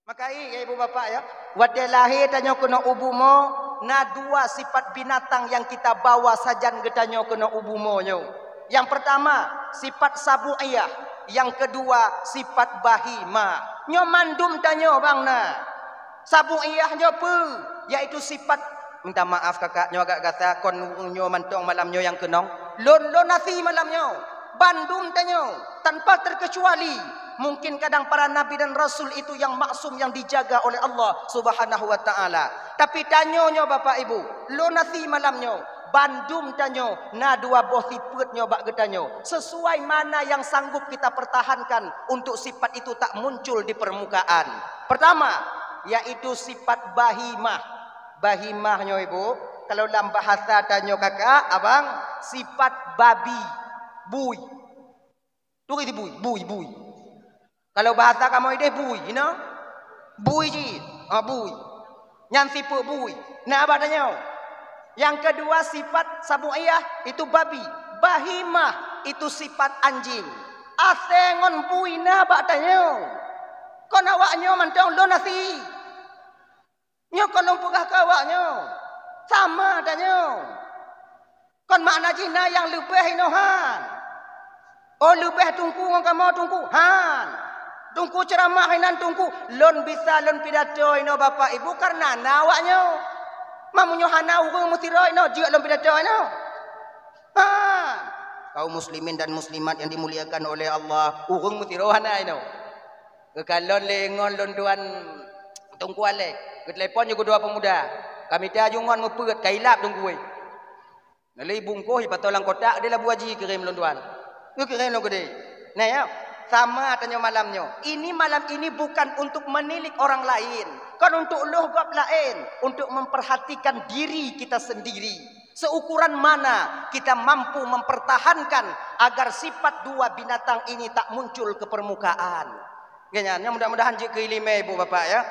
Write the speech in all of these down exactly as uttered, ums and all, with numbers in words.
Maka i, ya ibu bapak ya, watée lahé tanyoe keunoe u bumoe, na dua sifat binatang nyang kita bawa sajan geutanyoe keunoe u bumoe nyoe. Nyang peurtama, sifat sabu'iyah, nyang keudua, sifat bahimah. Nyoe mandum tanyoe bang na. Sabu'iyah nyoe peue? Yaitu sifat, minta maaf kakak, nyoe agak gata, kon nyoe mantong malam nyoe nyang keunong. Lôn, lôn asie malam nyoe. Bandum tanyoe, tanpa terkecuali. Mungkin kadang para nabi dan rasul itu yang maksum, yang dijaga oleh Allah Subhanahu wa Ta'ala. Tapi tanyoe nyoe, Bapak Ibu, lôn asie malam nyoe, bandum tanyoe na dua boh sifeuet nyoe bak geutanyoe, sesuai mana yang sanggup kita pertahankan untuk sifat itu tak muncul di permukaan. Pertama, yaitu sifat bahimah. Bahimah nyoe, Ibu, kalau lam bahasa tanyoe kakak, abang, sifat babi, bui. Turi bui, bui, bui. Kalau bahasa kamoe ideh bui, you know? Bui jih. Ha, bui. Nyan sifeuet bui. Na bak tanyoe. Nyang keudua sifat sabu'iyah itu babi. Bahimah itu sifat anjing. Asée ngon bui na bak tanyoe. Kon awak nyoe mantong lôn asie. Nyoe kon lôn peugah keu awak nyoe. Sama tanyoe. Kon makna jih na nyang leubeh inoe han. Oh, leubeh teungku ngon kamoe teungku? Han. Teungku ceuramah inan teungku. Lôn bisa lôn pidato inoe Bapak Ibu kareuna na awak nyoe. Meunyoe hana ureuëng meusidroe inoe jeuet lôn pidato inoe. Ha. Kaum muslimin dan muslimat yang dimuliakan oleh Allah, ureuëng meusidroe hana inoe. Geukalon lé ngon lôn tuan Teungku Alek, geutelepon ju keudua pemuda. Ka mita ju ngon meupeuet, ka ilab teungku weh. Lalu ibungkoh, ipato lam kotak, deh Abu Haji kirém lôn tuan. Geukirém lôn keudeh. Nah ya, sama tanyoe malam nyoe. Ini malam ini bukan untuk menilik orang lain, kon untuk lôh gob laén, untuk memperhatikan diri kita sendiri. Seukuran mana kita mampu mempertahankan agar sifat dua binatang ini tak muncul ke permukaan? Nyan, nyan mudah-mudahan jeuet keu iéleumé ibu bapak ya.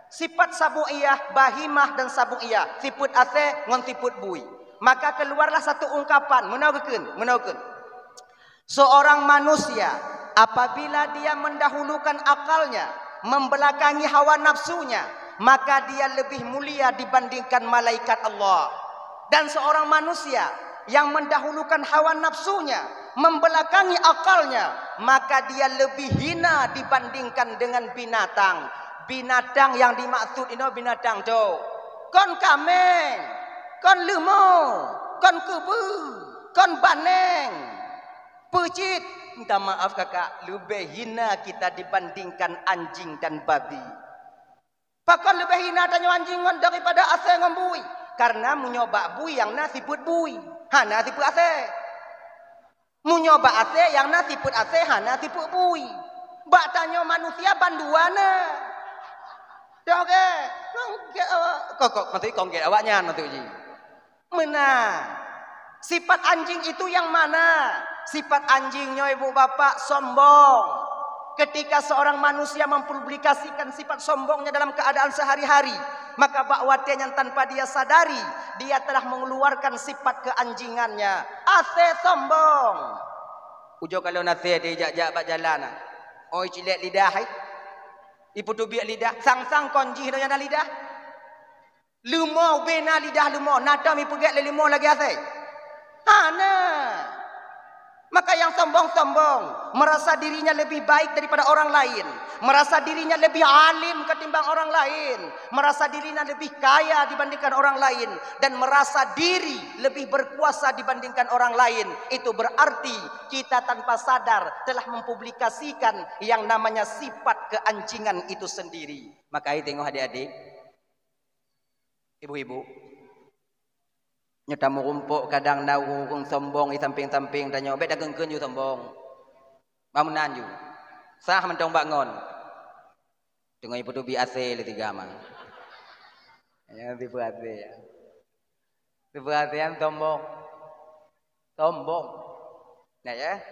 Sifat sabu'iyah, bahimah dan sabu'iyah, sifeuet asée ngon sifeuet bui. Maka keluarlah satu ungkapan, meunoe geukheun, meunoe geukheun. Seorang manusia, apabila dia mendahulukan akalnya, membelakangi hawa nafsunya, maka dia lebih mulia dibandingkan malaikat Allah. Dan seorang manusia yang mendahulukan hawa nafsunya, membelakangi akalnya, maka dia lebih hina dibandingkan dengan binatang. Binatang yang dimaksud inoe binatang tu, kon kaméng, kon leumo, kon keubeu, kon baneng. Peue cit, minta maaf kakak, leubeh hina kita dibandingkan anjing dan babi. Pakon leubeh hina tanyoe anjing ngon daripada asée ngon bui? Kareuna meunyoe bak bui nyang na sifeuet bui, hana sifeuet asée. Meunyoe bak asée nyang na sifeuet asée, hana sifeuet bui. Bak tanyoe manusia bandua na. Dah oke. Kok, kok, maksud kok awak nyan maksud jih. Meunan. Sifat anjing itu yang mana? Sifat anjing nyoe ibu bapak sombong. Ketika seorang manusia mempublikasikan sifat sombongnya dalam keadaan sehari-hari, maka bak watée nyan tanpa dia sadari, dia telah mengeluarkan sifat keanjingannya. Asée sombong. Ujoe kalon asée dijak-jak bak jalan. Oi cilek lidah hai. Ipeutubiek lidah, sang-sang kon jih donya na lidah. Leumo ubena lidah leumo, na tom ipeugét lé leumo lagée asée? Hana. Maka yang sombong-sombong, merasa dirinya lebih baik daripada orang lain, merasa dirinya lebih alim ketimbang orang lain, merasa dirinya lebih kaya dibandingkan orang lain, dan merasa diri lebih berkuasa dibandingkan orang lain, itu berarti kita tanpa sadar telah mempublikasikan yang namanya sifat keanjingan itu sendiri. Maka hai tengok adik-adik, ibu-ibu, nyoe tameurumpok kadang na ureuëng sombong di samping-samping tanyoe, bék takeun-keun ju sombong. Bangunan ju. Sah mantong bak ngon. Teungoh ipeutubi asée lé tiga ma. Ya, tipe asée ya. Tipe asée nyan sombong. Sombong. Nah ya.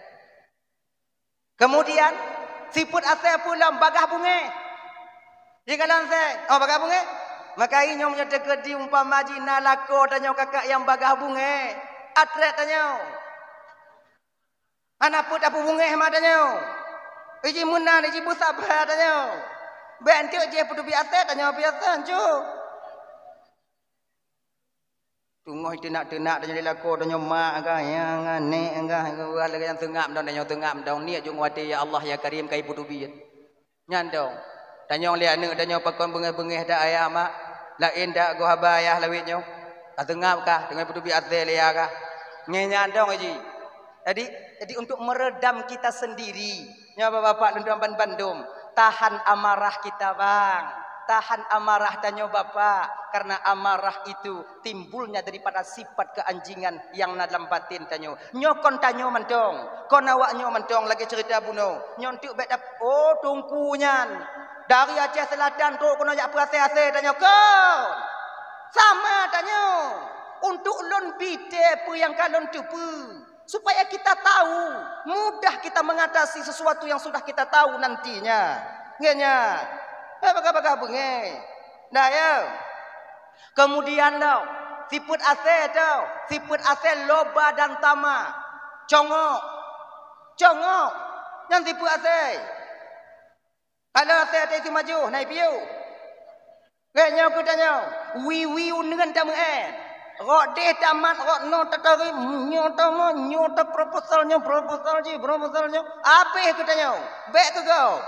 Kemudian, sifeuet asée peue lom bagah bungée. Jikalon asée, oh bagah bungée. Maka inyoe meunyoe teukeudi umpama jih na lakoe tanyoe kakak nyang bagah bungée, atrét tanyoe. Hana peue tapeubungéh ma tanyoe. Iji meunan, iji beusaba tanyoe. Bèk enteuk jih peuteubiet asèe, tanyoe biasa, ancu. Teungoh teunak-teunak tanyoe di lakoe, tanyoe mak agah, nyang aneuk agah, lagèe nyang teungab dong, tanyoe teungab dong. Niet jeuet watèe, "Ya Allah, ya Karim, kai peuteubiet." Nyan dong. Tanyoe lé aneuk tanyoe pakon beungèh-beungèh that ayah mak, laén that goh haba ayah lawét nyoe. Ka teungab kah, teungoh peuteubiet asèe lé ayah kah. Nyan dong, Haji. Jadi, jadi untuk meredam kita sendiri, nyoe bapak-bapak lôn tuan ban bandum, tahan amarah kita, Bang. Tahan amarah tanyoe, Bapak, karena amarah itu timbulnya daripada sifat keanjingan nyang na lam batin tanyoe. Nyoe kon tanyoe mantong, kon awak nyoe mantong lagèe ceurita bunoe. Nyoe enteuk bèk dap-, oh, Teungku nyan dari Aceh Selatan trok keunoe jak peuasèe-asèe tanyoe kon. Sama tanyoe. Untuk lôn bite peue nyang ka lôn teupeue. Supaya kita tahu, mudah kita mengatasi sesuatu yang sudah kita tahu nantinya. Nggak nyan? Eh, bagah-bagah beungèh. Nah, ya. Kemudian tau, sifeuet asèe tau, sifeuet asèe loba dan tamak. Congok. Congok. Nyan sifeuet asèe. Kalau asèe teuh majoh, na piôh. Lé nyoe keu tanyoe, wie-wie uneuen tameu'en. Rot deh tamat, rot noe tatarém, nyoe tamah, nyoe ta proposal, nyoe proposal jih, proposal nyoe. Abéh keu tanyoe, bèk keu gob.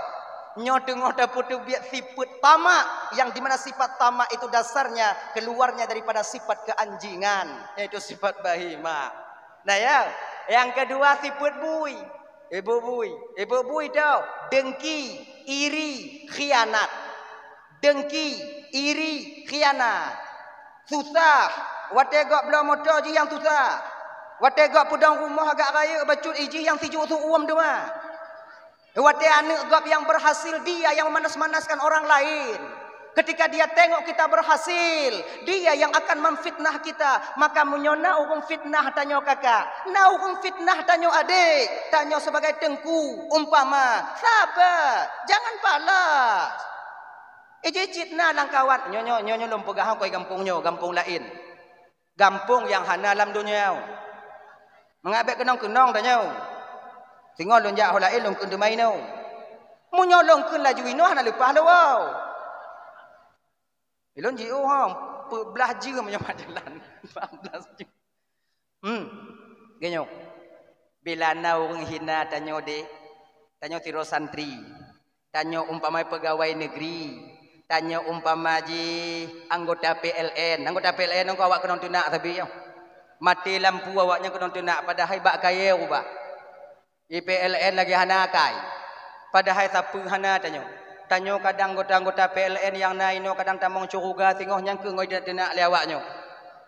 Nyoe teungoh tapeuteubiet sifeuet tamak, yang di mana sifat tamak itu dasarnya keluarnya daripada sifat keanjingan, yaitu sifat bahimah. Nah, ya, nyang keudua sifeuet bui. Ibu bui, ibu bui tau, dengki, iri, khianat. Dengki, iri, khianat. Susah, watèe gob bloe moto jih nyang susah. Watèe gob peudong rumoh agak rayeuk bacut, ijih nyang sijuek su uem teuma. Watèe aneuk gob nyang berhasil, dia yang memanas-manaskan orang lain. Ketika dia tengok kita berhasil, dia yang akan memfitnah kita. Maka meunyoe na ureueng fitnah tanyoe kakak, na ureueng fitnah tanyoe adék, tanyoe sebagai teungku, umpama, sabar, jangan balas. Ijih cit na lam kawan, nyoe, nyoe, nyoe, nyoe lôn peugah hongkoi gampông nyoe, gampông laén. Gampông nyang hana lam donya. Mangat bèk keunong-keunong tanyoe. Singoh lôn jak ho laén lôn kheun teuma inoe. Meunyoe lôn kheun laju inoe hana leupah lé woe. Ilôn jiôh hom, peuet blah jeuem nyoe mat jalan. Empat belas jeuem. Hmm. Geuh nyoe. Bila na ureueng hina tanyoe deh, tanyoe sidroe santri. Tanyoe umpama pegawai negeri, tanyoe umpama jih anggota P L N. Anggota P L N nyoe awak keunong teunak sabe nyoe. Maté lampu awaknyan keunong teunak, padahai bak kayèe rubah. Di P L N lagèe hana akai. Padahai sapeue hana tanyoe. Tanyoe kadang anggota-anggota P L N nyang na inoe kadang tamong syeuruga singoh nyang keu ngoi teunak lé awaknyoe.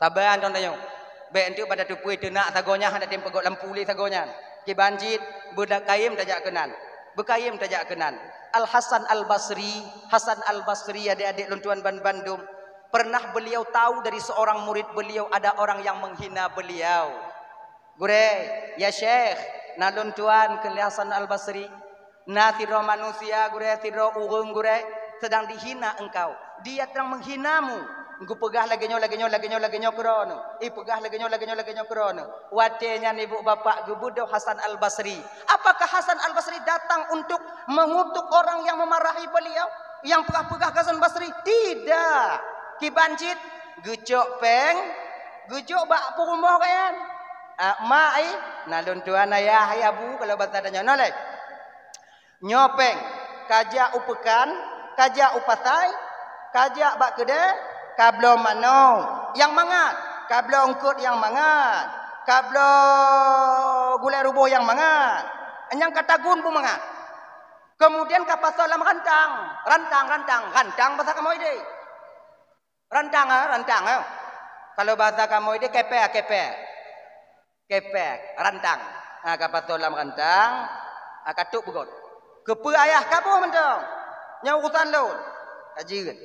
Saban dong tanyoe. Bèk enteuk bak tateupeue teunak sagoe nyan hana tem peugöt lampu lé sagoe nyan. Kiban cit, beukayém tajak keunan. Beukayém tajak keunan. Al Hasan Al Basri, Hasan Al Basri, adék-adék lôn tuan ban bandum, pernah beliau tahu dari seorang murid beliau ada orang yang menghina beliau. "Gurèe, ya Syekh, na lôn tuan," kheun lé Hasan Al Basri. "Na sidroe manusia, gurèe, sidroe ureueng, gurèe, sedang dihina engkau. Dia sedang menghinamu." Geupeugah lagèe nyoe, lagèe nyoe, lagèe nyoe, lagèe nyoe keu droeneuh. Ipeugah lagèe nyoe, lagèe nyoe, lagèe nyoe keu droeneuh. Watèe nyan ibu bapak geubeudôh Hasan Al Basri. Apakah Hasan Al Basri datang untuk mengutuk orang yang memarahi beliau, yang peugah-peugah keu Hasan Basri? Tidak. Kiban cit, geucok pèng, geujok bak peurumoh gobnyan. "Ah, mak, ai, na lôn tuan ayah, ai abu, kalau basa tanyoe nyoe lé. Nyoe pèng, kajak u peukan, kajak u pasai, kajak bak keudè, kabloe manok nyang mangat, kabloe eungkôt nyang mangat, kabloe gulèe ruboh nyang mangat, nyang ka tagun beumangat. Kemudian kapasoe lam rantang, rantang, rantang, rantang basa kamoe idéh." Rantang, ah, rantang, ah. Kalau basa kamoe idéh kepek, kepek. Kepek, rantang. Ah, kapasoe lam rantang, ah, katôb beugöt. "Keupeue ayah kaboh mantong? Nyoe urusan lôn." Ka jeuet.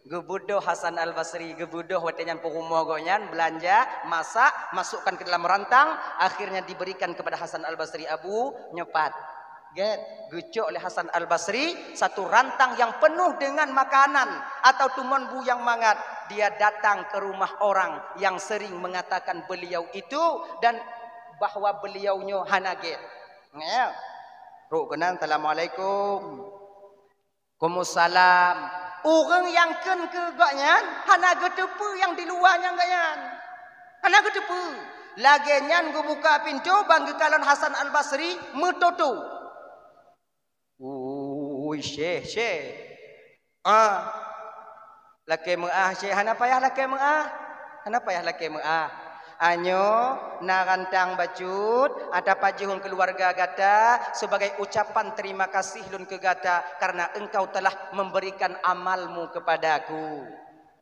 Geubeudôh Hasan Al Basri, geubeudôh watèe nyan peurumoh gobnyan, beulanja, masak, masukkan ke dalam rantang, akhirnya diberikan kepada Hasan Al Basri, "Abu, nyoe pat." Gét, geucok lé Hasan Al Basri satu rantang yang penuh dengan makanan atau tumon bu nyang mangat. Dia datang ke rumah orang yang sering mengatakan beliau itu dan bahwa beliau nyoe hana gét. Nyoe. Trok keunan, "Assalamualaikum." Kumusalam. Ureuëng nyang kheun keu gobnyan hana geuteupeue nyang di luwa nyang gobnyan. Hana geuteupeue. Lagée nyan geubuka pintoe ban geukalon Hasan Al-Basri meutoto. Ui, syeh, syeh. Ah. Lakée meuáh, syeh, hana payah lakée meuáh. Hana payah lakée meuáh. Anyoe na rantang bacut, ata pajoh keuluwarga gata sebagai ucapan terima kasih lôn keu gata karena engkau telah memberikan amalmu kepadaku.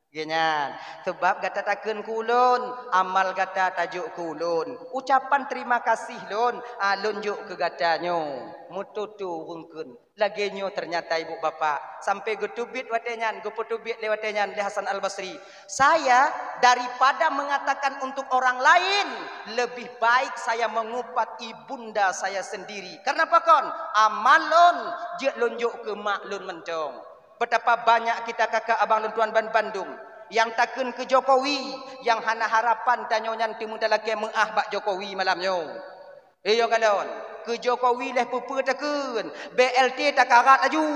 Geuhnyan, sabab gata takheun keu ulôn, amal gata tajok keu ulôn. Ucapan terima kasih lôn, a, lôn jok keu gata nyoe. Meututoe ureuëng kheun. Lagée nyoe ternyata ibu bapak, sampai geuteubiet watée nyan, geupeuteubiet lé watée nyan lé Hasan Al-Basri. Saya daripada mengatakan untuk orang lain, lebih baik saya mengupat ibunda saya sendiri. Karena pakon? Amal lôn jeuet lôn jok keu mak lôn mantong. Betapa banyak kita kakak abang lôn tuan ban bandum nyang takheun keu Jokowi, nyang hana harapan tanyoe nyan teumeutalakée meuáh bak Jokowi malam nyoe. Iyo kalon, keu Jokowi leh peue-peue takheun, B L T takarat laju.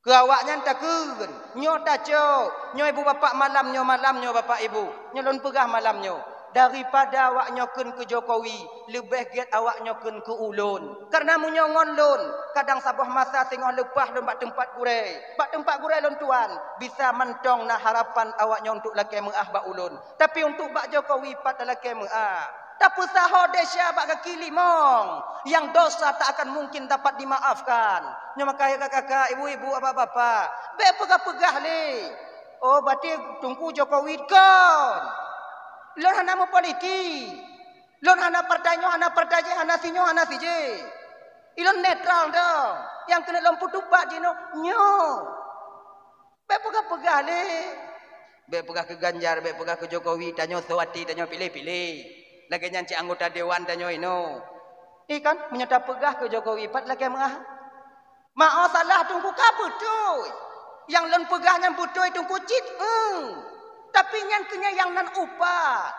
Keu awaknyan takheun, nyoe tacok, nyoe ibu bapak malam nyoe, malam nyoe bapak ibu, nyoe lôn peugah malam nyoe. Daripada awaknyoe kheun keu Jokowi, leubeh gét awaknyoe kheun keu ulôn. Karena meunyoe ngon lôn, kadang saboh masa singoh leupah lôn bak teumpat gurée. Bak teumpat gurée lôn tuan, bisa mantong na harapan awaknyoe untuk lakée meuáh bak ulôn. Tapi untuk bak Jokowi pat talakée meuáh. Tapeusaho desya bak gaki limong, nyang dosa tak akan mungkin dapat dimaafkan. Nyoe makajih kakak-kakak, ibu-ibu, bapak-bapak, bék peugah-peugah lé. Oh, berarti Teungku Jokowi kon. Lôn hana meupolitik. Lôn hana partai nyoe, hana partai jih, hana sinyoe, hana sijih. Ilôn netral dong. Nyang keuneuk lôn peutupat jinoe nyoe. Bék peugah-peugah lé. Bék peugah keu Ganjar, bék peugah keu Jokowi, tanyoe soe até tanyoe piléh-piléh. Lagée nyan cit anggota dewan tanyoe inoe. Ikan, meunyoe tapeugah keu Jokowi, pat lakée meuáh. Ma'o salah Teungku ka beutôi. Nyang lôn peugah nyan beutôi Teungku cit, eung. Tapi nyan keuh nyan nyang nan upat.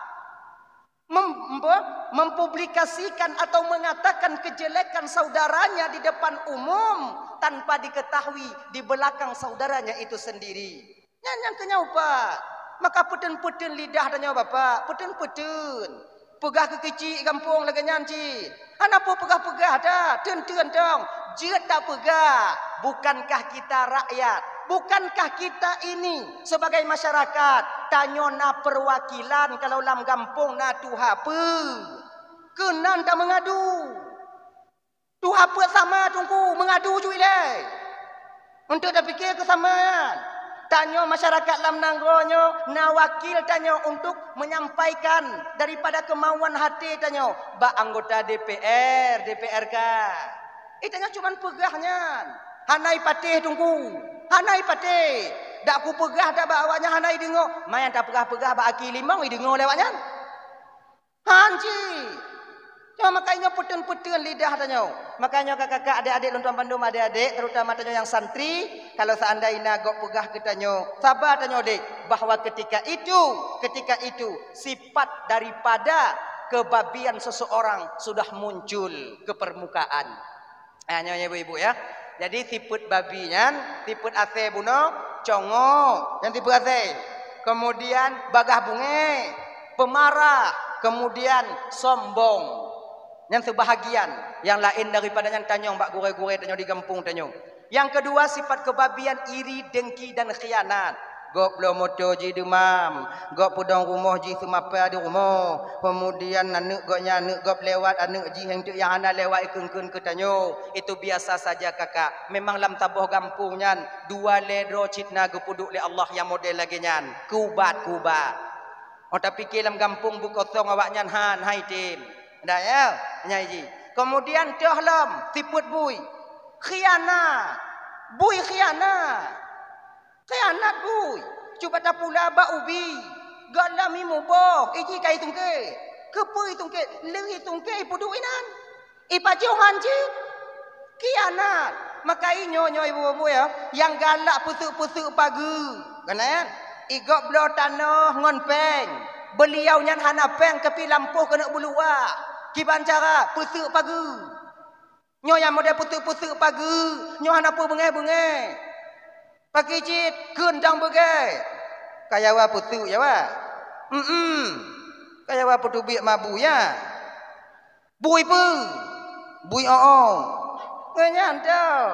Mem-, mem-, mempublikasikan atau mengatakan kejelekan saudaranya di depan umum tanpa diketahui di belakang saudaranya itu sendiri. Nyan nyang keu nyoe upat. Maka peuteun-peuteun lidah tanyoe bapak, peuteun-peuteun. Peugah keu keuchik gampông lagée nyan cit. Hana peue peugah-peugah that, teun-teun dong. Jeuet tapeugah, bukankah kita rakyat? Bukankah kita ini sebagai masyarakat, tanyoe na perwakilan kalau lam gampông na tuha peuet? Keunan tameungadu. Tuha peuet sama Teungku meungadu ju ilée. Untuk tapike keu sama nyan. Tanyoe masyarakat lam nanggroe nyoe na wakil tanyoe untuk menyampaikan daripada kemauan hati tanyoe bak anggota D P R, D P R K. Eh, tanyoe cuman peugah nyan. Hana ipatéh Teungku. Hana ipatéh. Dak kupeugah dak bak awaknyan hana ideungoe. Manyang tapeugah-peugah bak aki limong ideungoe lé awaknyan. Han cit. Nyoe makajih nyoe peuteun-peuteun lidah tanyoe. Makajih nyoe kakak-kakak, adik-adik lôn tuan bandum, adik-adik, terutama tanyoe nyang santri, kalau seandai na gob peugah keu tanyoe, saba tanyoe dek, bahwa ketika itu, ketika itu, sifat daripada kebabian seseorang sudah muncul ke permukaan. Ha, nyoe, nyoe ibu-ibu ya. Jadi sifeuet babi nyan, sifeuet asée bunoe, congok, nyan sifeuet asée. Kemudian bagah bungée, pemarah, kemudian sombong. Nyan seubahagian, nyang laén daripada nyan tanyong bak gurée-gurée tanyoe di gampông tanyoe. Nyang keudua sifat keubabian iri, dengki dan khianat. Gob bloe moto jih deumam, gob peudong rumoh jih seumapa di rumoh, kemudian aneuëk gobnyan aneuëk gob lewat, aneuëk jih nyang teuk nyang hana lewat ikheun-kheun keu tanyoe. Itu biasa saja kakak. Memang lam saboh gampông nyan dua lhée droe cit na geupeuduek lé Allah nyang model lagée nyan. Keubat-keubat. Oh tapike lam gampông beukosong awaknyan han hai tem. Dah ya, nyai jih. Kemudian toh lom sifeuet bui. Khianat. Bui khianat. Khianat bui. Cuba tapula bak ubi. Gob lom imuboh, iji ka itungke. Keupeue itungke? Lheueh itungke ipeuduek inan. Ipajoh han cit. Khianat. Maka inyoe nyoe ibu-ibu ya, nyang galak peuseuk-peuseuk pageue. Kan ya? Igob bloe tanoh ngon péng. Beuliau nyan hana péng tapi lampôh keuneuk beuluwah. Kiban cara peuseuk pageue. Nyoe nyang model peuteuk-peuteuk pageue, nyoe hana peue beungéh-beungéh. Pakri cit kheun dang beugée. Ka Jawa peuteuk Jawa. Mm-mm. Ka Jawa peuteubiet mabu ya. Bui peue? Bui o-o. Ngon nyan teuh.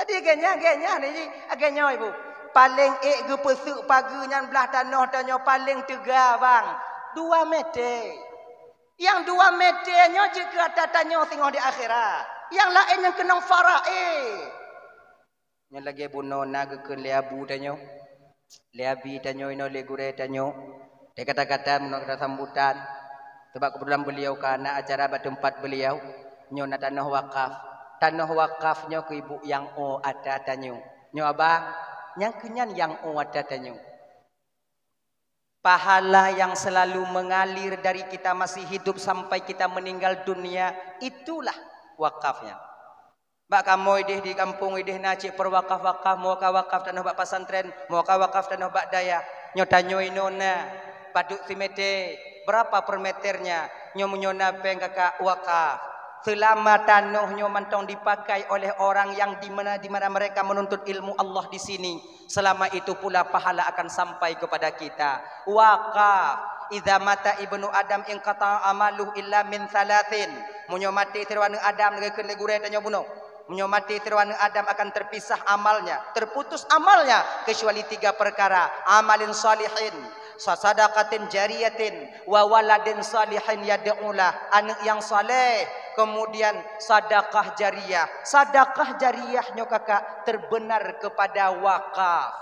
Jadi geuhnyan, geuhnyan ni, lagée nyoe, Ibu. Paleng ék geupeuseuk pageue nyan blah tanoh tanyoe paleng teuga, bang. Dua mete. Nyang dua mete nyoe jeuet keu ata tanyoe singoh di akhirat. Nyang laén nyang keunong faraid. Nyan lagée bunoe na geukheun lé abu tanyoe, lé abi tanyoe inoe, lé gurée tanyoe. Di kata-kata meunoe kata sambutan, sabab keubeutulan beuliau ka na acara bak teumpat beuliau, nyoe na tanoh wakaf. Tanoh wakaf nyoe keu ibu nyang o ata tanyoe. Nyoe abang, nyang keu nyan nyang o ata tanyoe. Pahala yang selalu mengalir dari kita masih hidup sampai kita meninggal dunia, itulah wakafnya. Bak kamoe ideh di gampông ideh na cit peuwakaf-wakaf, meuwakaf-wakaf tanoh bak pesantren, meuwakaf-wakaf tanoh bak dayah. Nyoe tanyoe inoe na, padub simete, berapa per meternya? Nyoe meunyoe na péng kakak wakaf. Selama tanoh nyoe mantong dipakai oleh orang yang di mana, di mana mereka menuntut ilmu Allah di sini, selama itu pula pahala akan sampai kepada kita. Wakaf. Idza mata ibnu Adam inqata'a amaluhu illa min thalathin. Meunyoe maté sidroe aneuëk Adam, lagée kheun lé gurée tanyoe bunoe. Meunyoe maté sidroe aneuëk Adam akan terpisah amalnya, terputus amalnya, kecuali tiga perkara. Amalin salihin, sa-, sadaqatin jariyatin, wa waladin salihin yad'ulah. Aneuëk nyang saleh, kemudian sadakah jariyah. Sadakah jariyah nyoe kakak terbenar kepada wakaf.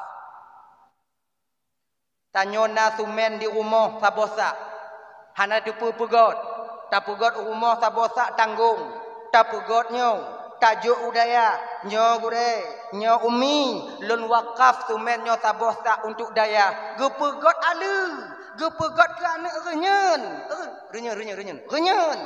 Tanyoe na sumen di rumoh saboh sak, hana teupeu peugét. Tapeugét u rumoh saboh sak tanggong. Tapeugét nyoe, tajok u dayah, nyoe gurée, nyoe umi, lôn wakaf sumen nyoe saboh sak untuk dayah. Geupeugét aleue, geupeugét keu aneuëk reunyeun. Eh, reunyeun, reunyeun, reunyeun, reunyeun.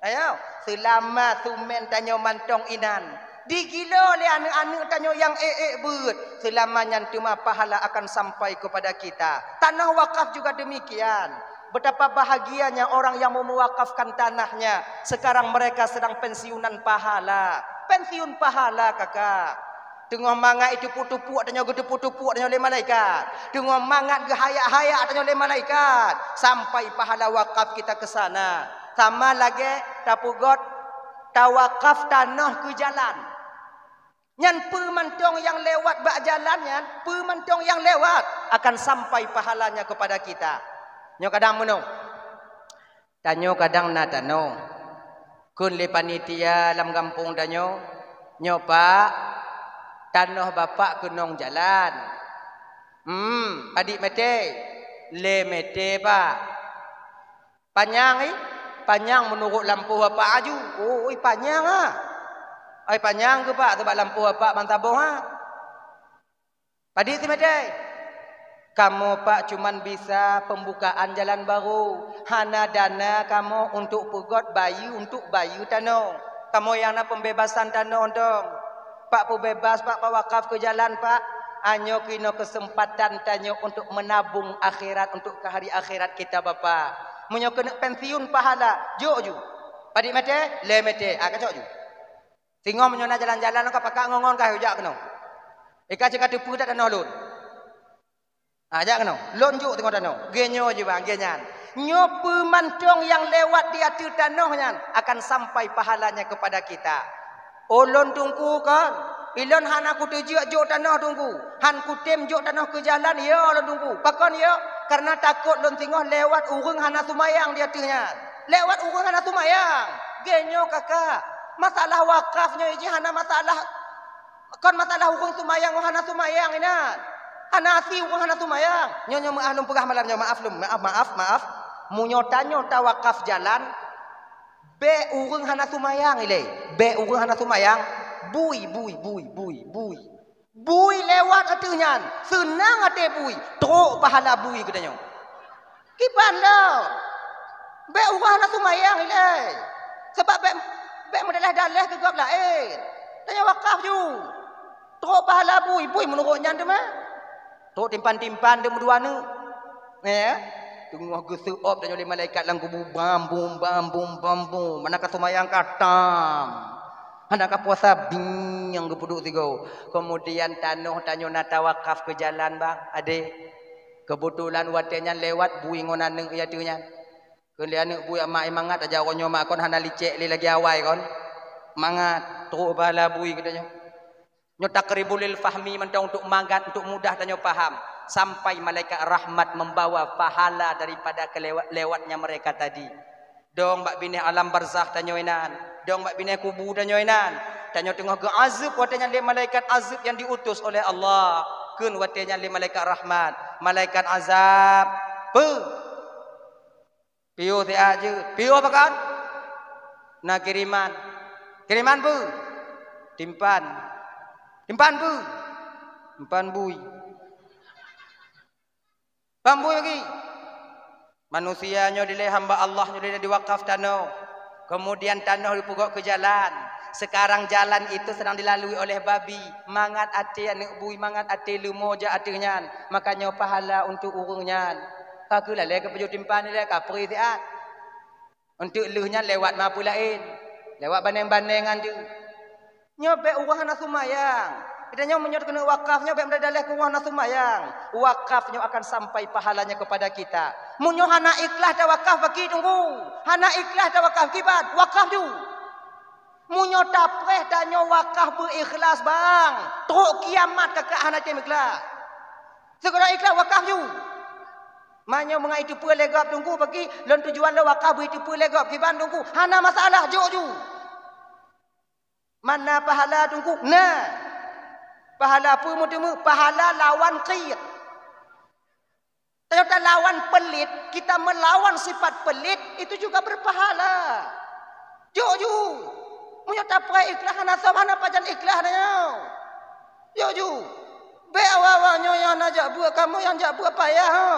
Ayo, seulama sumen tanyoe mantong inan, digilo lé aneuëk-aneuëk tanyoe nyang ék-ék beuet, seulama nyan teuma pahala akan sampai kepada kita. Tanoh wakaf juga demikian. Betapa bahagianya orang yang memwakafkan tanahnya. Sekarang mereka sedang pensiunan pahala. Pensiun pahala, kakak. Teungoh mangat jiteupeue-teupeue tanyoe, geuteupeue-teupeue tanyoe lé malaikat. Teungoh mangat geuhayak-hayak tanyoe lé malaikat. Sampai pahala wakaf kita ke sana. Sama lagée tapeugét, tawakaf tanoh keu jalan. Nyan peue mantong nyang lewat bak jalan nyan, peue mantong nyang lewat akan sampai pahalanya kepada kita. Nyoe kadang meunoe. Tanyoe kadang na tanoh. Kheun lé panitia lam gampông tanyoe, "Nyoe, Pak, tanoh Bapak keunong jalan." "Hmm, padit mete?" "Lé mete, Pak." "Panyang, ih?" "Panyang meunurot lampôh Bapak aju." "Oh, ih, panyang, ha?" "Ai, panyang keuh, Pak, sabab lampôh Bapak ban saboh, ha." Padit simete? Kamoe, Pak, cuman bisa pembukaan jalan baru. Hana dana kamoe untuk peugét bayeue, untuk bayeue tanoh. Kamoe nyang na pembebasan tanoh dong. Pak, peubebas, Pak, Pak wakaf keu jalan, Pak. Anyoe keunoe keuseumpatan tanyoe untuk meunabong akhirat, untuk keu hari akhirat kita, Bapak. Meunyoe keuneuk pensiun pahala, jok ju. Padit mete? Lé mete. Ah, kacok ju. Singoh meunyoe na jalan-jalan ka pakat ngon-ngon ka jak keunoe. Ika cit ka teupeu that tanoh lôn. Ha, jak keunoe. Lôn jok teungoh tanoh. Geuh nyoe jih bang, geuh nyan. Nyoe peue mantong nyang lewat di ateueh tanoh nyan akan sampai pahalanya kepada kita. Oh, lôn Teungku kon, ilôn hana kuteujeuet jok tanoh Teungku. Han kutem jok tanoh keu jalan, ya lôn Teungku. Pakon ya? Karena takot lôn singoh lewat ureuëng hana seumayang di ateueh nyan. Lewat ureuëng hana seumayang. Geuh nyoe kakak. Masalah wakaf nyoe jih hana masalah, kon masalah ureuëng seumayang ngon hana seumayang inan. Hana asie ureuëng hana seumayang. Nyoe, nyoe meuah lôn peugah malam nyoe, maaf lôn, maaf, maaf, maaf. Meunyoe tanyoe tawakaf jalan, bék ureuëng hana seumayang ilée. Bék ureuëng hana seumayang. Bui, bui, bui, bui, bui. Bui lewat ateueh nyan, seunang até bui, trok pahala bui geutanyoe. Kiban lom. Bék ureuëng hana seumayang ilée. Sabab bék, bék meudaleh-daleh keu gob laén. Tanyoe wakaf ju. Trok pahala bui, bui meunurot nyan teuma. Trok timpan-timpan deuh meudua neuk. Ya. Teungoh geuseuôt tanyoe lé malaikat lam kubu, bam bum, bam bum, bam bum. Mana ka seumayang ka tam. Hana ka puasa, bing nyang geupeuduek sigoe. Kemudian tanoh tanyoe na tawakaf keu jalan, bang, adék. Keubeutulan watée nyan lewat bui ngon aneuk, ya, ateueh nyan. Kheun lé aneuk bui, "Mak, mangat aja uroe nyoe, mak, kon hana licek lé lagée awai kon. Mangat, trok bala bui," kata nyoe. Nyoe taqribul lil fahmi mantong, untuk mangat, untuk mudah tanyoe paham. Sampai malaikat rahmat membawa pahala daripada kelewat-, lewatnya mereka tadi. Dong bak binéh alam barzakh tanyoe inan, dong bak binéh kubu tanyoe inan. Tanyoe teungoh geuazeueb watée nyan lé malaikat azeueb yang diutus oleh Allah. Kheun watée nyan lé malaikat rahmat, malaikat azab, "Peue? Piôh siat jeuet. Piôh pakon? Na kiriman. Kiriman peue? Timpan. Timpan peue? Timpan bui." Paham bui lagi? Manusia nyoe dilée hamba Allah nyoe dilée diwakaf tanoh. Kemudian tanoh dipeugok keu jalan. Sekarang jalan itu sedang dilalui oleh babi. Mangat até aneuk bui, mangat até leumo jak ateueh nyan. Maka nyoe pahala untuk ureuëng nyan. Ka keuh lalée keu peujeuet timpan ilée ka pri siat. Untuk lheueh nyan lewat ma peue laén. Lewat baneng-banengan tu. Nyoe bék ureuëng hana seumayang. Kita nyoe meunyoe keuneuk wakaf nyoe bék meudaleh keu ureuëng hana seumayang. Wakaf nyoe akan sampai pahalanya kepada kita. Meunyoe hana ikhlas tawakaf bagi tunggu. Hana ikhlas tawakaf kiban, wakaf ju. Meunyoe tapreh tanyoe wakaf beu ikhlas, bang. Trok kiamat kakak hana tem ikhlas. Segera ikhlas wakaf ju. Manyoe meungai teupeue lé gob tunggu bagi lôn tujuan lôn wakaf beu teupeue lé gob kiban tunggu. Hana masalah, jok ju. Mana pahala tunggu? Nah. Pahala peue meuteumé? Pahala lawan qit. Tanyoe talawan pelit, kita melawan sifat pelit, itu juga berpahala. Jok ju. Meunyoe tapreh ikhlas hana sob, hana pajan ikhlas tanyoe. Jok ju. Bék awak-awak nyoe nyang hana jak beuet, kamoe nyang jak beuet payah ho.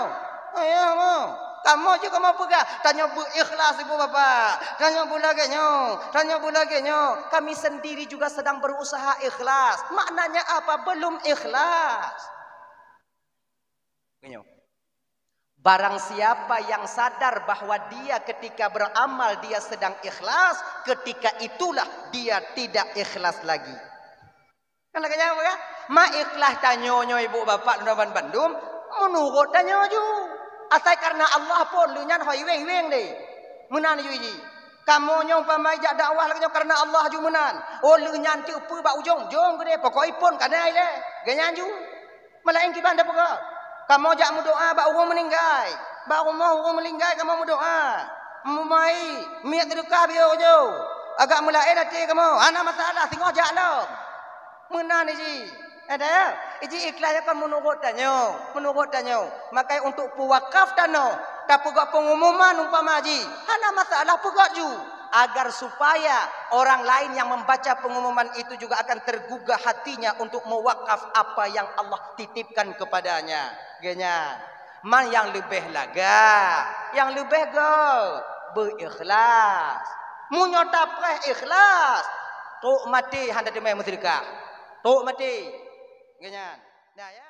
Payah ho. Kamoe jeuet kamoe peugah, tanyoe beu ikhlas ibu bapak. Tanyoe beu lagée nyoe, tanyoe beu lagée nyoe. Kami sendiri juga sedang berusaha ikhlas. Maknanya apa? Belum ikhlas. Barang siapa yang sadar bahwa dia ketika beramal dia sedang ikhlas, ketika itulah dia tidak ikhlas lagi. Kan lagée nyan kan? Ma ikhlas tanyoe nyoe ibu bapak lôn ban bandum, meunurot tanyoe ju. Asai karena Allah pun lheueh nyan ho iweng-iweng deh. Meunan ju ji. Kamoe nyoe umpama jak dakwah lagée nyoe karena Allah ju meunan. Oh lheueh nyan teupeue bak ujong-ujong keudeh, pokok ipon kana ilée. Geuh nyan ju. Malaén kiban tapeugah, kamoe jak meudoá bak ureuëng meuninggai. Bak rumoh ureuëng meuninggai kamoe meudoá. Meumai, miet teudeukah biôh ujoe. Agak meulaén até kamoe, hana masalah, singoh jak lom. Meunan iji. Ada ya? Iji ikhlas ya kan meunurot tanyoe, meunurot tanyoe. Makai untuk peuwakaf tanoh, tapeugah pengumuman umpama ji. Hana masalah, peugah ju. Agar supaya orang lain yang membaca pengumuman itu juga akan tergugah hatinya untuk mewakaf apa yang Allah titipkan kepadanya. Geuh nyan, man nyang leubeh lagak, nyang leubeh göt, beu ikhlas. Meunyoe tapreh ikhlas, trok maté hana teumé meuseudeukah. Trok maté. Geuh nyan. Nah, ya.